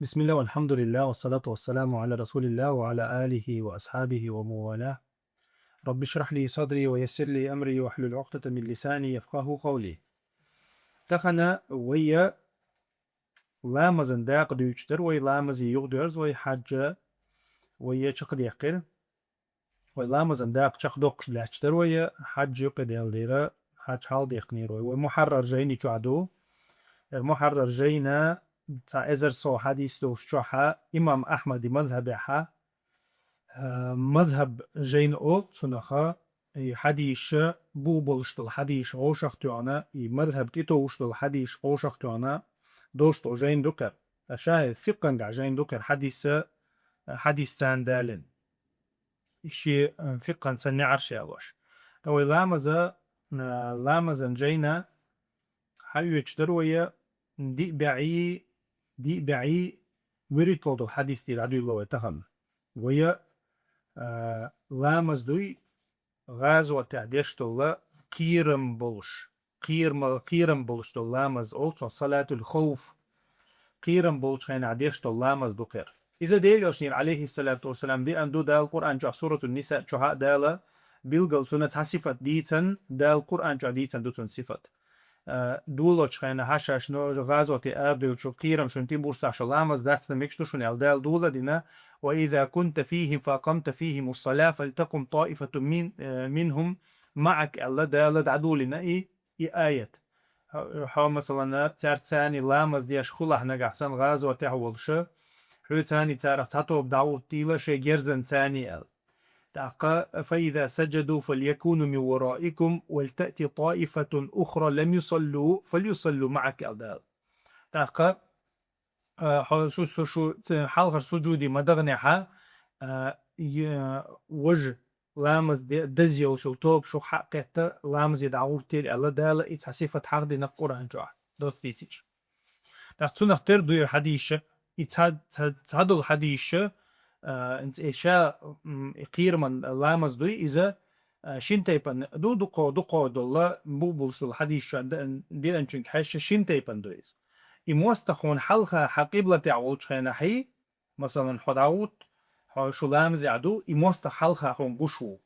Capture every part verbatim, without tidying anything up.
بسم الله والحمد لله والصلاة والسلام على رسول الله وعلى آله وأصحابه ومن والاه. رب اشرح لي صدري ويسر لي أمري واحلل عقدة من لساني يفقهوا قولي. Тахана вайя ламазан дакъа дуьйцуш дара вай, ламазе юхадоьрзу вай, хьаьжа вайя чакхдаьккхира. Вай ламазан дакъа чакхдоккхуш лаьтташ дара вайя, хьаьжа юкъе даьлла дера, хьаьжа хьалдаьккхинера вай. Вай Мухьаррар жайни чохь ду. Эр Мухьаррар жайна цхьа эзар сов хьадис долуш чохьа имам Ахьмади мазхьабехьа, а, мазхьаб жайна олу цунаха, и хьадисша, бу болуш долу хьадисша вовшахтоьхна, и мазхьаб тӀетовш долу хьадисша вовшахтоьхна, долуш долу жайна ду кхер. Ткъа ша фикъхангахь жайна ду кхер хьадисса, хьадисца далина. И шен, а, фикъханца неӀарш ялош. Ткъа вай ламаза, а, ламазан жайна хьаоьцуш дара вайя, диъ бӀаьи, диъ бӀаьи вуьрхӀитталгӀа долу хьадис тӀера дӀадуьйлало вай тахана. Вайя, а, ламаз дуй, гӀазотехь деш долу кхерам болуш, кхерама-, кхерам болуш долу ламаз олу цунах салатул хауф, кхерам болчу хенахь деш долу ламаз ду кхер. Иза Делан Элчанера, алейхиссалату вассалам, деана ду, Дала Къуръан чохь Суратун Ниса чохь а Дала билгал цунна цхьа сифат дийцан, Дала Къуръан чохь дийцан ду цунна сифат. А, долочу хенахь шаьш но гӀазоте арадевлчу кхерам шуна тӀе буьрсахь шу ламаз дац, дан мегаш ду шуна аьлла, Дала дола а дина: «وإذا كنت فيهم فأقمت فيهم الصلاة فلتقم طائفة من، آه، منهم معك», аьлла, Дала дӀадолийна и, и аят. Хьо, хьо, масалана, цаьрца цхьаьна ламаз деш хилахь нагахь санна гӀазотехь волуша, хьоьца цхьаьна царах цхьа тоба дӀагӀуттийла шайн герзанца цхьаьна аьлла. ТӀаккха: «فإذا سجدوا فليكونوا من ورائكم ولتأت طائفة أخرى لم يصلوا فليصلوا معك», аьлла Дала. ТӀаккха, а, хьо-, шу, шу, шу, ц-, хьалхара сужуде ма даханехьа, а, е-, важа ламаз де-, даза йолчул тоба шух хьакхетта, ламазе дӀагӀуртийла аьлла, Дала и цхьа сифат хьахдина Къуръан чохь, доцца дийцича. ТӀаккха цунах тера дуьйр хьадисша, и цхьа, цхьа, цхьадолу хьадисша, а, и ша, м, и кхераман ламаз дуй, иза, а, шин тайпан ду, дукхо, дукхо долла, бу-, булуш долу хьадисша д-, деанчуьнга хьаьжча, шин тайпан ду иза. И мостагӀ хьуна хьалха хьан къиблатехь волчу хенахьий, масалан, хьо дӀагӀутта, хьо шу ламазехь ду, и мостагӀ хьалха хьуна гуш ву.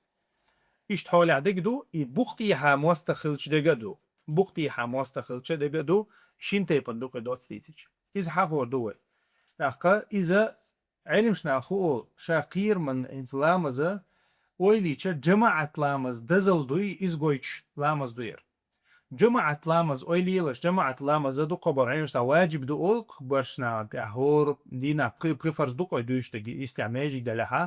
Иштта хьолехь дега ду, и букъ тӀехьа мостагӀ хилча дега а ду. Букъ тӀехьа мостагӀ хилча дега а ду, шин тайпан ду кху доцца дийцича. Иза хьахор ду вай. ТӀаккха иза Ӏеламнаха хуу, ша кхераман хӀинца ламаза, ойла йича, жамаӀат ламаз дозалла дуй, иза гойтуш ламаз ду яра. ЖамаӀат ламаз ойла елаш, жамаӀат ламаза дукхо бара Ӏеламнаха важиб ду олу кху баршна тӀехь, хӀора дийнахь пхи, пхи фарз ду кху дуьйцуш дерг, истехь межиг далехьа,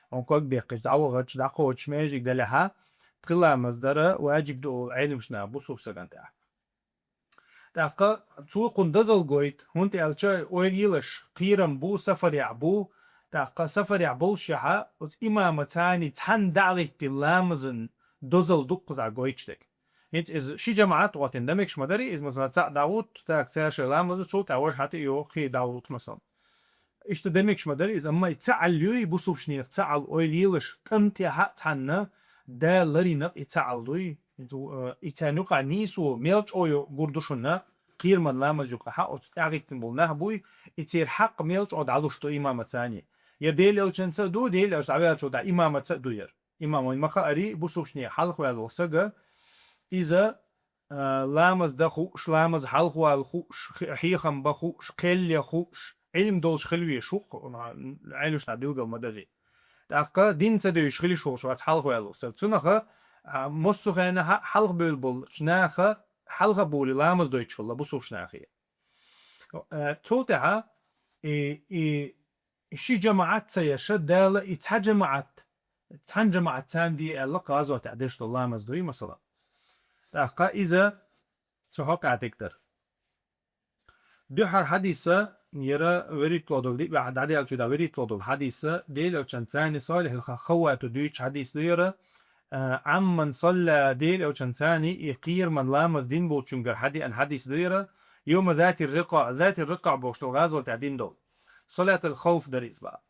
хьуна ког беккхича, дӀавахача, дӀакхочуш межиг далехьа, пхи ламаз дара важиб ду олу Ӏеламнаха бусулба стагана тӀехь. ТӀаккха цо кхунна дозалла гойту, хӀунда аьлча ойла елаш, кхерам бу, сафарехь бу, тӀаккха сафарехь болушехьа, оцу имамаца цхьаьна цхьаьна дӀа а гӀиттина ламазан дозалла ду кхузахь гойтуш дерг. ХӀинца иза ши жамаӀат а гӀоттина дан мегаш ма дарий, иза, масала, цхьаъ дӀагӀутту, тӀаккха цара шайн ламаза, цул тӀаьхьа важа хьатӀа а йоху, кхин дӀагӀутту, масала. Иштта дан мегаш ма дарий иза, амма и цхьаъ аьлла юй, бусулбанех цхьаъ аьлла ойла елаш, тӀам тӀехьа а цхьаьна Дала ларийнарг и цхьаъ аьлла дуй. И цу-, э, и царна юкъахь нийсо мел чӀогӀа гур ду шуна, кхераман ламаз юкъахьа оцу тӀаьхьа гӀиттина болу нах буй, и церан хьакъ мел чӀогӀа дӀалуш ду имамаца цхьаьна. Я Делан Элчанца а ду, Дела аьлча дӀаваьллачул тӀаьхьа имамаца а ду яра. Имам вайн ма хаарий, бусулбанех хьалхаваьлла волу сага, иза, а, ламаз дан хууш, ламаз хьалхавала хууш, хе-, хьехам бан хууш, кхел ян хууш, Ӏилма долуш хила везаш ву-кх, а, Ӏеламнаха билгал ма дарий. ТӀаккха дин ца девзаш хила йиш волуш вац хьалхаваьлла волу сага. Цунаха, а, массо а хенахь хьалхабевлла болчу наха хьалхабовлий ламаз дойтуш хилла бусулбанехь. Э, цул тӀаьхьа и, и, и ши жамаӀат ца еш, Дала и цхьа жамаӀат, цхьана жамаӀатца цхьаьна де аьлла, кхузахь тӀехь деш долу ламаз дуй, масала. ТӀаккха иза цу хьокъехь дерг дара. Дуьххьара хьадиса, яра вуьрхӀитталгӀа долу, диъ бӀаьхьа дӀадаьллачул тӀаьхьа вуьрхӀитталгха долу хьадиса, Делан Элчанца цхьаьна, солихьул ха-, хаввату дуьйцучу хьадис ду яра, а, Ӏамман салла, Делан Элчанца цхьаьна и кхераман ламаз дина болчуьнгара хьадеана хьадис ду яра, йома затир рикъаӀ, затир рикъаӀ бохуш долу гӀазотехь дина долу. Салатул хауф дара иза баха.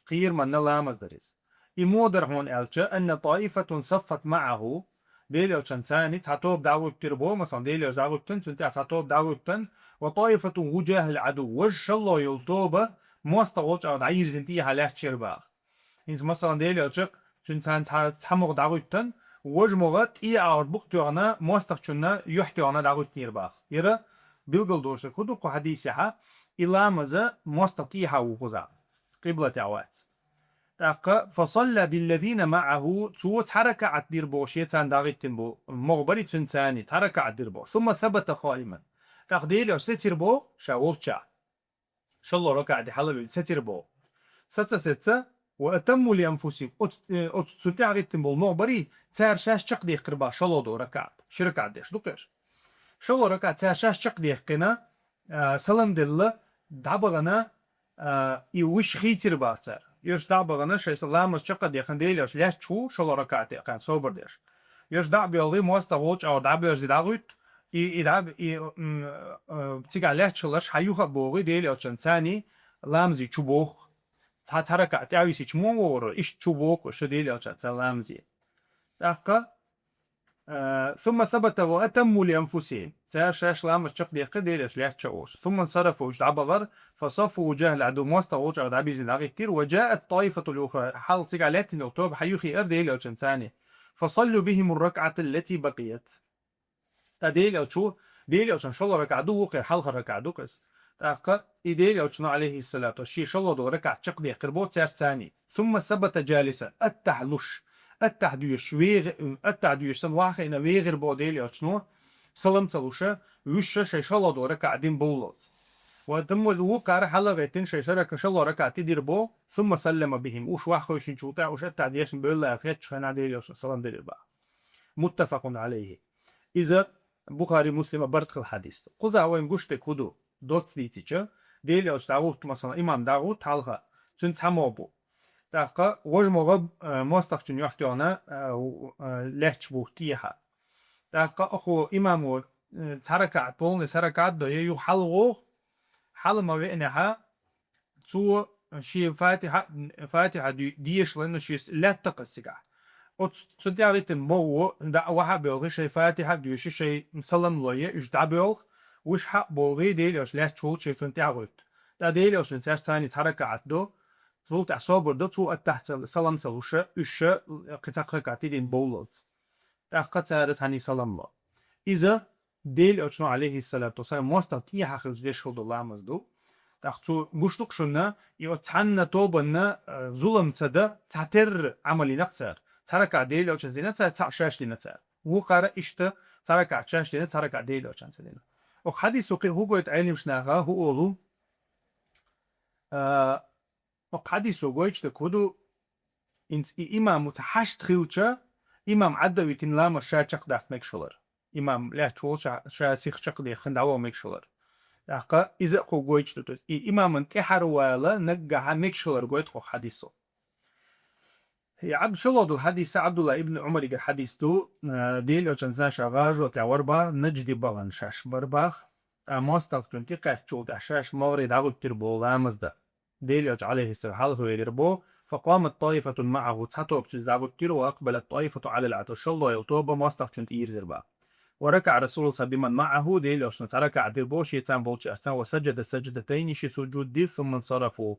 Кхераманна ламаз дара иза. И муха дара хьуна аьлча, анна таифатун саффат маӀаху, Делан Элчанца цхьаьна цхьа тоба дӀагӀуьттира боху, масала, Делан Элча дӀагӀуьттина, цунна тӀехь цхьа тоба дӀагӀуьттина, ва таифатун вужахил Ӏаду, важа шалло йолу тоба, МостагӀа волчу агӀор дӀайирзина тӀехьа лаьтташ яр боху. ХӀинца, масала, Делан Элча, цуьнан цхьа, цхьа могӀа дӀагӀуьттина, важа могӀа тӀехьа агӀор букъ тоьхна, мостагӀчунна юьхь тоьхна дӀагӀуьттинера боху. Яра билгал долуш дерг хӀун ду кху хьадисехь? И ламаз мостагӀа тӀехьа ву кхузахь, къиблатехь вац. ТӀаккха, «فصلى بالذين معه», цо цхьа ракаӀат дира боху, шен царна дӀагӀиттина бу, могӀа бара цуьнан царна, цхьа ракаӀат дира боху. «ثم ثبت قائما». ТӀаккха Делан Элча сецира боху ша волчохь. ШолгӀа ракаӀат де хьалавелла сецира боху. Саца-саца, «وأتموا لأنفسهم». Оцу, э, оцу цу тӀаьхьа гӀиттина болу могӀа барий, цара шаьш чекхдеккхира боху шолгӀа долу ракаӀат. Ши ракаӀат деш ду-кх уьш. ШолгӀа ракаӀат цара шаьш чекхдеккхина, а, салам делла, дӀабахана, а, и вуьш хийцира боху цара. Уьш дӀа а бахана, шайн ламаз чекх а дехна, Делан Элча лаьтташ ву, шолгӀа ракаӀате кхаьчна собар деш. Уьш дӀа а боьлхий, мостагӀа волчу агӀор дӀабоьрзий дӀагӀуьтту, и, и дӀа, и, м, э, цигахь лаьтташ хиларш хьан юха а богӀий, Делан Элчанца царна ламазе чу боху. Цхьа, цхьа ракаӀат тӀаьхьа висича муха вогӀур, иштта чу боху ша Делан Элчанца царна ламазе. ТӀаккха, э, «ثم ثبت وأتموا لأنفسهم». Цара шаьш ламаз чекхдеккхира, Делан Элча лаьтташ а волуш. «ثم انصرفوا», уьш дӀабахара, «فصفوا وجاه العدو», мостагӀа волчу агӀор дӀабирзина дӀагӀиттира, «وجاءت الطائفة الأخرى», хьалха цигахь лаьттина йолу тоба хьан юхе ара Делан Элчанца царна. «فصلوا بهم الركعة التي بقيت». ТӀаккха Делан Элча, Делан Элчан шолгӀа ракаӀат ду, вукхеран хьалхара ракаӀат ду-кх иза. ТӀаккха и Делан Элчано, алейхиссалату, шен шолгӀа долу ракаӀат чекхдеккхира боху цаьрца царна. «ثم ثبت جالسا», аттахь луш, аттахь доьшуш, вегӀи-, аттахь доьшуш санна, ваха а хиъна вегӀира боху Делан Элчано, салам ца луш, вуьш шайн шолгӀа долу ракаӀат дина бовллалц. Ва тамма вукхара хьала а гӀеттина, шайн шарака шолгӀа ракаӀат тӀедира боху, «ثم سلم بهم». Уьш ваха хевшинчул тӀаьхьа уьш аттахь дешна бевлла хетча хенахь Делан Элчано салам делира боху. متفق عليه. Иза Бухари, Муслима барт хилла хьадис ду. Кхузахь вайна гуш дерг хӀун ду? Доцца дийцича, Делан Элча дӀагӀутту, масала, имам дӀагӀутту хьалха, цуьнан цхьа могӀа бу. ТӀаккха важа могӀа, э, мостагӀчунна юьхь тоьхна, э, у-, э, лаьтташ бу тӀехьа. ТӀаккха оха имамо, э, цхьа ракаӀат, полный цхьа ракаӀат до, я юха хьала вогӀу, хьала ма веанехь, цо шен Фатихьа, Фатихьа ду-, дешалан шен лаьтта кхаьчна цигахь. Оцу цу тӀаьхьа гӀиттина могӀа дӀа а ваха а боьлхий, шайн Фатихьа а доьшуш, шайн салам лой, уьш дӀабоьлху, вуьш хьа а богӀий, Делан Элча лаьтташ волчу шен цунна тӀаьхьа гӀуьтту. ТӀаккха Делан Элчано цаьрца царна цхьа ракаӀат до, цул тӀаьхьа собар до, цо аттахь ца, салам ца луш, уьш кхин цхьа ракаӀат тӀедина бовллалц. ТӀаккха цара цхьаьна салам ло. Иза Делан Элчано, алейхиссалату вассалам, мостагӀа тӀехьа хилча деш хилла долу ламаз ду. ТӀаккха цо гуш ду-кх шуна, и оцу цхьанна тобанна, э, зулам ца дан, цхьатерра Ӏамал йина-кх цара. Цхьа ракаӀат Делан Элчанца дина цара, цхьаъ шаьш дина цара. Вукхара иштта цхьа ракаӀат шаьш дина, цхьа ракаӀат Делан Элчанца дина. Оха хьадисо кхин хӀун гойту Ӏеламнаха, хӀун олу? А, Оха хьадисо гойтуш дерг хӀун ду? ХӀинца и имам ву ца хьашт хилча, имам Ӏадда а витина ламаз ша чекхдаккха мегаш хилар. Имам лаьтташ волу ша, ша сиха чекхдехна дӀаваха мегаш хилар. ТӀаккха иза а кху гойтуш ду. То есть и имаман тӀаьхьара вала наггахьа мегаш хилар гойту кху хьадисо. И Ӏабд-, шолгӀа долу хьадис а Ӏабдулла ибн Ӏумаригара хьадис ду, а, Делан Элчанца ша гӀазотехь вара боху, Наджди бахана шаьш бара боху, а, мостагӀчунна тӀекхаьчначул тӀаьхьа шаьш могӀаре дӀагӀуьттира боху ламаз дан. Делан Элча, алейхиссалам, хьалхавелира боху, «فقامت طائفة معه», цхьа тоба цуьнца дӀагӀуьттира, «وأقبلت طائفة على العدو», шолгӀа йолу тоба мостагӀчунна тӀеирзира боху. «وركع رسول الله صلى الله عليه وسلم بمن معه», Делан Элчано цхьа ракаӀат дира боху, шен царна болчаьрца, «وسجد سجدتين», ши сужуд дира, «ثم انصرفوا».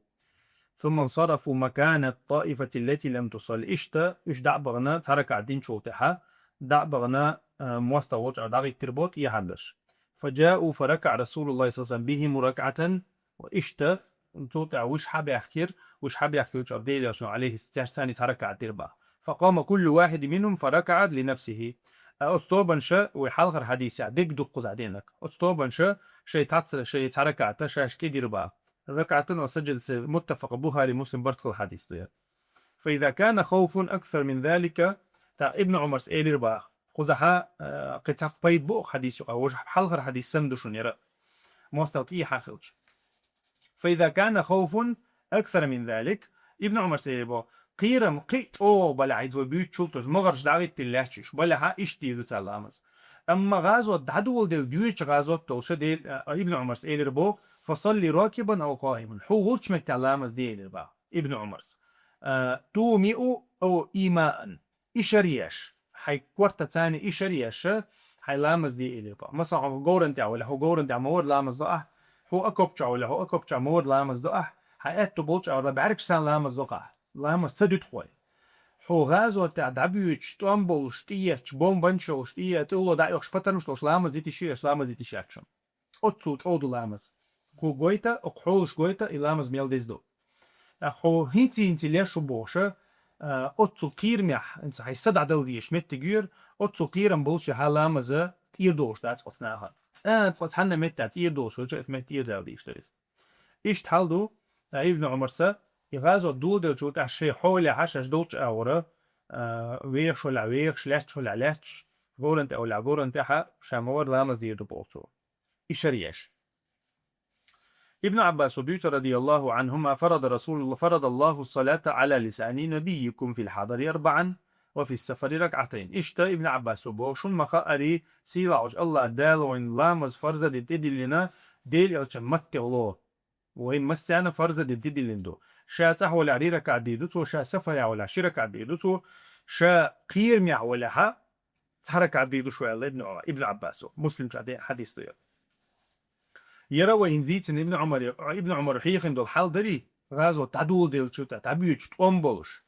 «ثم انصرفوا مكان الطائفة التي لم تصل». Иштта, уьш дӀа а бахана, цхьа ракаӀат динчул тӀаьхьа, дӀа а бахана, а, мостагӀа волчу дӀагӀиттира боху тӀехьара берш. «فجاءوا فركع رسول الله صلى الله عليه وسلم بهم ركعة». Ва иштта, цул тӀаьхьа вуьш хьабаьхкира, вуьш хьабаьхкинчул Делан Элчано, алейхиссалам, цаьрца цхьаьна цхьа ракаӀат дира боху. «فقام كل واحد منهم فركع لنفسه». А оцу тобанна ша, вай хьалхара хьадисехь дерг ду-кх кхузахь денаг. Оцу тобанна ша, шайн цхьацца, шайн цхьа ракаӀат шаьш кӀи дира боху. «ركعة وسجد», متفق, Бухари, Муслим барт хилла хьадис ду яра. «فإذا كان خوف أكثر من ذلك», тӀаккха Ибн Ӏумарс элира боху. Кхузахьа, э, кхин цхьа пайда бу оха хьадис юкъа, важа хьалхара хьадис санна ду шуна яра. МостагӀа тӀехьа хилча. «فإذا كان خوف أكثر من ذلك», Ибн Ӏумарс элира боху, кхерам кхин а чӀогӀа балахь, иза вай буьйцучул, то есть могӀарш дӀагӀиттина лаьтташ уьш балахьа, иштта дийр ду цара ламаз. Амма гӀазот дӀадоладелла, доьдучу гӀазот долуша Дел-, а, Ибн Ӏумарс элира боху, «فصل راكبا أو قائما». Хьо волчу меттехь ламаз де элира боху Ибн Ӏумарс. А, «تومئ أو إيماء». Ишар еш. Хьайн кортаца цхьаьна ишар еш, хьайн ламаз де элира боху. Масала, хьо говран тӀехь валахь, хьо говран тӀехь ма вара ламаз до ахь, хьо окоп чохь валахь, хьо окоп чохь ма вара ламаз до ахь, Хьан аьтту болчу агӀор бӀаьргаш санна ламаз доккхахь, ламаз ца дуьту хьой. Хьо гӀазот тӀехь дӀабоьдуш, тӀом болуш, тӀеетташ, бомбанчалуш, тӀе тӀуло дӀаоьхуш, патармаш долуш ламаз дитиш, еш ламаз дитиш яц шуна. Оццул чӀогӀа ду ламаз. Кху гойту, оцу хьолаш гойту, и ламаз мел деза ду. ТӀаккха хьо хӀинца-хӀинца леш ву бохуша, а, оццул кхерамехь, хӀинца хьайн са дӀадала дезаш меттиг ю-кх, оццул кхерам болуш хьан ламаза тӀера долуш дац оцу нахана. ЦӀа, цкъа цхьанна меттехь тӀера долуш хилча, иза метта тӀера дала дезаш дара иза. Иштта хьал ду, а, Ибн Ӏумарса, и гӀазот доладелчул тӀаьхьа шайн хьолехьа шаьш долчу агӀора, а, вехаш валахь вехаш, лаьтташ валахь лаьтташ, говран тӀехь валахь говран тӀехьа, ша ма вара ламаз дийр ду боху цо. И шариаш. Ибн Ӏаббасо дуьйцу, радияллаху Ӏанхума: «Фарада Расулулла-, фарада Аллаху салата Ӏала лисани набиййикум фил хьадари арбаӀан ва фис сафари ракаӀатайн». Иштта Ибн Ӏаббасо боху: «Шуна ма хаъарий, сийлахьчу Аллах Дала вайн ламаз фарза дина тӀедиллина Делан элчан маттехь ло. Вайн массарна фарза дина тӀедиллина ду. Ша цӀахь валахь, ри ракаӀат дийр ду цо, ша сафарехь валахь, ши ракаӀат дийр ду цо, ша кхерамехь валахьа, цхьа ракаӀат дийр ду шу», аьлла Ибн, Ибн Ӏаббасо. Муслим чу де-, хьадис ду яра. Яра вай хӀинца дийцина Ибн Ӏумар, Ибн Ӏумар хьехина долу хьал дарий, гӀазот дӀадоладелча тӀе, дӀабоьдуш, тӀом болуш,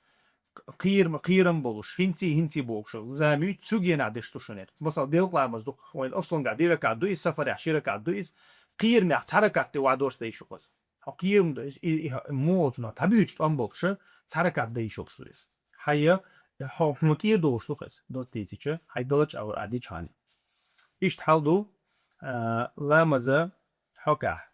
кхерам, кхерам болуш, хӀинций, хӀинций бохуш, замуьйту цу генахь деш ду шуна. Масала, делкъа ламаз ду, вайн ослунгахь ди ракаӀат ду иза, сафарехь ши ракаӀат ду иза, кхерамехь цхьа ракаӀат тӀе вахь дорца дайшо хаза. Хьо кхерам ду иза, и, и, и муха цунах дӀабоьдуш тӀом болуша, цхьа ракаӀат дайшо хаза ду иза. Хьайя, хьо хӀума тӀера долуш ду хаза, доцца дийцича, хьайн далачу агӀор а дича хьани. Иштта хьал ду, а, ламаза хьокахь.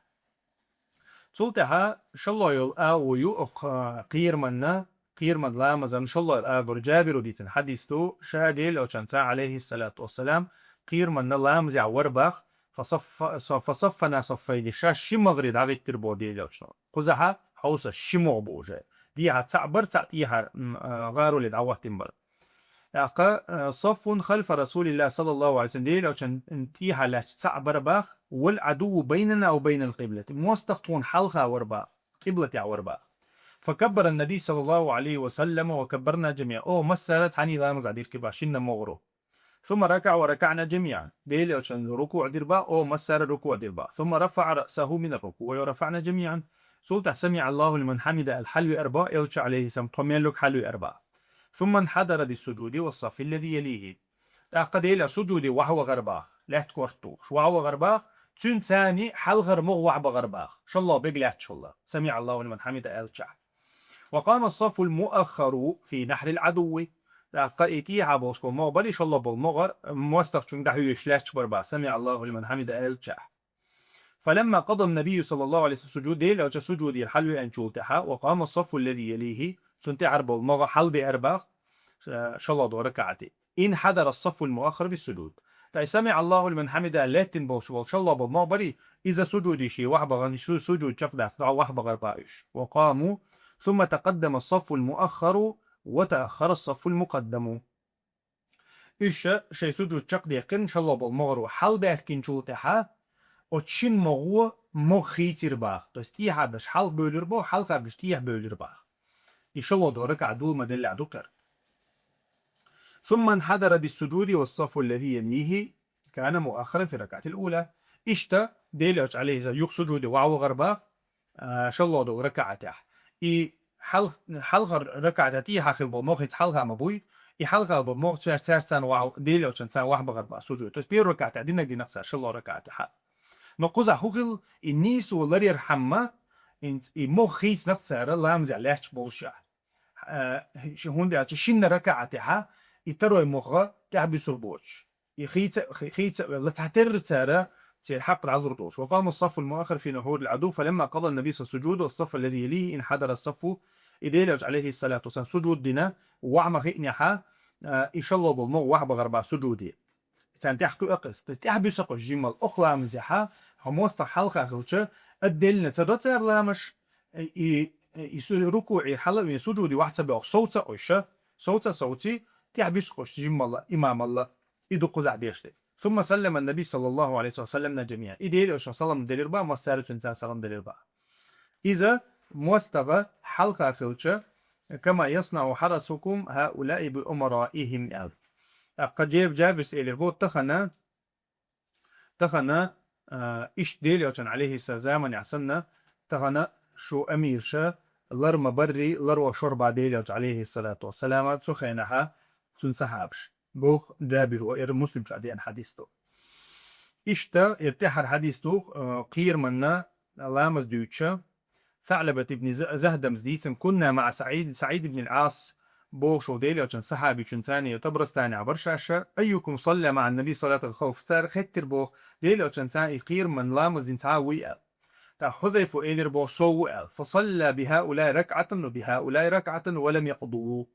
Цул тӀаьхьа шалло йолу агӀо ю окху, а, кхераманна, кхераман ламазан шалло йолу агӀор Джабиро дийцина хьадис ду, ша Делан элчанца, Ӏалайхиссалату вассалам, кхераманна ламазехь вара бах, фасаффа-, са-, фасаффана саффайни, ша ши магӀаре дӀагӀиттира боху Делан элчано. Кхузахьа хьовса ши могӀа бу уже. Дехьа цхьаъ бара, цхьаъ тӀехьа, м, а, гӀароле дӀахӀоттина бара. ТӀаккха, а, саффун халфа Расулиллах, саллаллаху Ӏалайхи ва саллам, Делан элчан тӀехьа лаьтташ цхьаъ бара бах, вал Ӏадувву байнана ва байнал къиблати. МостагӀа тхуна хьалха вара бах, къиблатехь вара бах. Факаббара Наби, саллаллаху Ӏалайхи ва саллам, ва каббарна жамиӀан. Оха массара цхьаьний ламаз дӀадиркира бах, шинна могӀаро. Сумма ракаӀа ва ракаӀна жамиӀан. Делан элчан рукуӀ дира бах, оха массара рукуӀ дира бах. Сумма рафаӀа раъсаху мина ррукуӀи ва рафаӀна жамиӀан. Цул тӀаьхьа «СамиӀа Аллаху лиман хьамида» аьлла хьалавеара бах, элча, Ӏалайхиссалам, тхо мел луг хьалавеара бах. Сумма нхьадара биссуджуди ва саффи аллази ялихи. ТӀаккха Делан суджуде вахьа вахара бах, лаьтта корта тухуш, вахьа вахара бах, цуьнан царний хьалхара могӀа вахьа бахара бах, шалло бега лаьтташ хилла, «СамиӀа Аллаху лиман хьамида» аьллачахь. Ва къама ас-саффу ал-муаххару фи нахьри ал-Ӏадувви. ТӀаккха и тӀехьа болуш болу могӀа барий, шалло болу могӀа мостагӀчуьнга дӀахьоьжуш лаьтташ бара бах, «СамиӀа Аллаху лиман хьамида» аьллачахь. Фаламма къада ан-набийю, саллаллаху Ӏалайхи ва саллам, суджуд, Делан элча суджудера хьалавеанчул тӀаьхьа, ва къама ас-саффу аллази ялихи, цунна тӀаьхьара болу могӀа хьалабеара бах, э, шалло долу ракаӀате. Инхьадара ас-саффу ал-муаххару биссуджуд. ТӀаккха «СамиӀа Аллаху лиман хьамида» лаьттина болуш волу шалло болу могӀа барий, иза суджуде шен вахьа бахана, шу-, суджуд чекхдаьккхина, вахьа бахара бах уьш. Ва къаму, сумма такъаддама ас-саффу ал-муаххару ва тааххара ас-саффу ал-мукъаддаму. Уьш шайн суджуд чекхдаьккхина, шалло болу могӀаро хьалабаьхкинчул тӀаьхьа, оцу шина могӀо могӀа хийцира бах. То есть тӀехьа берш хьалха бевлира бах, хьалха берш тӀехьа бевлира бах. И шалло долу ракаӀат дула ма-деллехь ду-кх хӀара. Сумма нхьадара биссуджуди ва ас-саффу аллази ялихи кана муаххаран фи ракаӀатил ула. Иштта Делан элча, Ӏалайхиссалам, юха суджуде вахьа вахара бах, а, шалло долу ракаӀатехь. И хьал-, хьалхара ракаӀатехь тӀехьа хилла болу могӀа хӀинца хьалха ма буй, и хьалха болу могӀа цаьрца, цаьрца царна вахьа, Делан элчанца вахьа бахара бах суджуд. То есть первый ракаӀатехь динарг динарг цара шалло ракаӀатехь. Но кхузахь хӀун хилла, и нийсо ларъярхьама, и, и могӀа хийцинарг цара ламазехь лаьтташ болушехь. Э, ши-, хӀунда аьлча шинна ракаӀатехьа и второй могӀа тӀаьхьабуьсур боцуш. И хийца, хи-, хийца а велла, цхьатерра цара церан хьакъ дӀалур долуш. Ва къама ас-саффу ал-муаххару фи нухьури ал-Ӏадувви, фаламма къада ан-набийю суджуда ва ас-саффу аллази ялихи инхьадара ас-саффу. И Делан элча, Ӏалайхиссалату вассалам, суджуд дина, вахьа ма-хиънехьа, э, и шалло болу могӀа вахьа бахара бах суджуде. Царна тӀаьхьа кхуьу акхаза. ТӀаьхьабуьсу-кх уьш жиммал. Окху ламазехьа, хьо мостагӀа хьалха хилча, отдельно ца до цара ламазаш, и, и, и су-, рукуӀера хьала а веана, суджуде вахьа ца боху, совца-кх уьш, совца а совций, тӀаьхьабуьсу-кх уьш жиммал имамал. И ду кхузахь деш дерг. Сумма саллама ан-набий, саллаллаху Ӏалайхи ва саллам, на жамиӀан. И Делан элчано салам делира бах, массара а цуьнан царна салам делира бах. Иза мостагӀа хьалха хилча, кама яснаӀу хьарасукум хьаулаи би умараихим аьлла. ТӀаккха Джеб-, Джабирс элира боху, тахана, тахана, а, иштта Делан элчан, Ӏалайхиссалам, заманехь санна, тахана шу амирша лар ма барри, лар ваха шор бац Даьла Элча, Ӏалайхи ссалату вассалам, цу хенахьа цун сахьабаш. Боху Джабира, эр Муслима чу деана хьадис ду. Иштта, эр тӀаьххьара хьадис ду, э, кхерамна ламаз дуьйцуш, СаӀлабат ибн З-, Захьдама дийцина: «كنا مع سعيد، سعيد بن العاص», бохуш волу Даьла Элчан сахьабичун царна, Табарастанехь бар шаьш, «أيكم صلى مع النبي صلاة الخوف». Цара хеттира боху, Даьла Элчан царна и кхерамна ламаз дина цхьа а вуй аьлла. ТӀаккха Хьузайфа элира боху: «Со ву», аьлла. «فصلى بهؤلاء ركعة وبهؤلاء ركعة ولم يقضوا».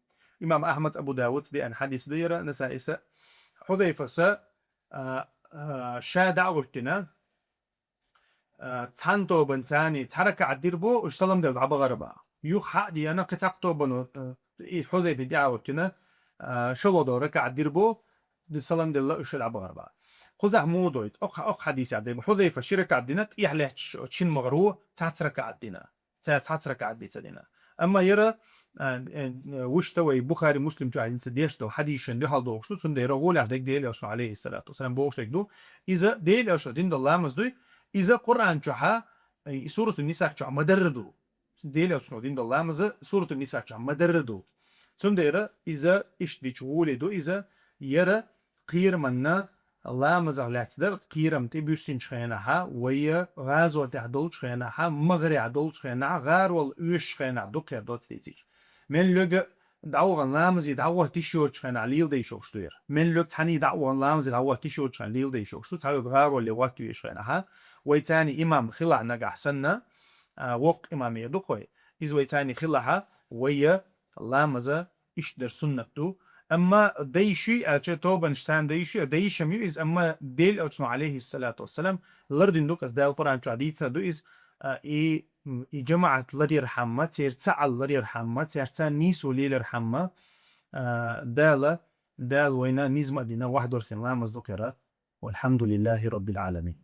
Имам Ахьмада, Абу Дауда деана хьадис ду яра, Насаиса. Хьузайфаса, а, а, ша дӀа а гӀуьттина, а, цхьана тобанна царна цхьа ракаӀат дира боху, уьш салам делла дӀабахара боху. Юха хьа а деана, кхин цхьаккха тобанна, а, и Хьузайфа тӀе а гӀуьттина, а, шолгӀа долу ракаӀат дира боху, салам делла, уьш дӀабахара боху. Кхузахь муха дойту? Окху, окху хьадисехь дийр бу. Хьузайфа ши ракаӀат дина, тӀехьа лаьтташ шина магӀар ву цхьацца ракаӀат дина. Ца-, цхьацца ракаӀат бен ца дина. Амма яра, а, э, вуьшта вай Бухари, Муслим чохь хьадис деш долу хьадисашна дуьхьал догӀуш ду, цундела гӀолехь дерг Даьла Элчано, Ӏалайхи ссалату вассалам, бохуш дерг ду. Иза Даьла Элчано дина долу ламаз дуй, иза Къуръан чохьа, э, Суратун Нисаъ чохь ма-дарра ду. Даьла Элчано дина долу ламаз Суратун Нисаъ чохь ма-дарра ду. Цундела иза иштта дича гӀоле ду иза, яра кхерамна ламазах лаьцна дара, кхерам тӀе буьссинчу хенахьа, вай гӀазотехь долчу хенахьа, магӀарехь долчу хенахьа, гӀарол оьшучу хенахь ду кхера доцца дийцича. Мел лоьга дӀавахана ламазе дӀахӀотта йиш йоцучу хенахь леладайш йолуш ду яра. Мел лоьга цхьаьний дӀавахана ламазе дӀахӀотта йиш йоцучу хенахь леладайш йолуш ду, цхьа вега гӀароле хӀотта везачу хенахьа. Вай царна имам хилахь нагахь санна, а, воккха имам яр ду-кх вай. Иза вай царна хилахьа, вай ламаза иштта дар суннат ду. Амма дайши аьлча, тобанаш царна дайши, дайшам ю иза, амма Даьла Элчано, Ӏалайхи ссалату вассалам, лардина ду-кх иза, Дала Къуръан чохь дийцина ду иза, а, и, м, и жамаӀат ларъярхьама, церан цхьаалла ларъярхьама, цаьрца нийсо лелархьама, а, Дала, Дала вайна низма а дина, вахьдорсийна ламаз ду кхера. والحمد لله رب العالمين.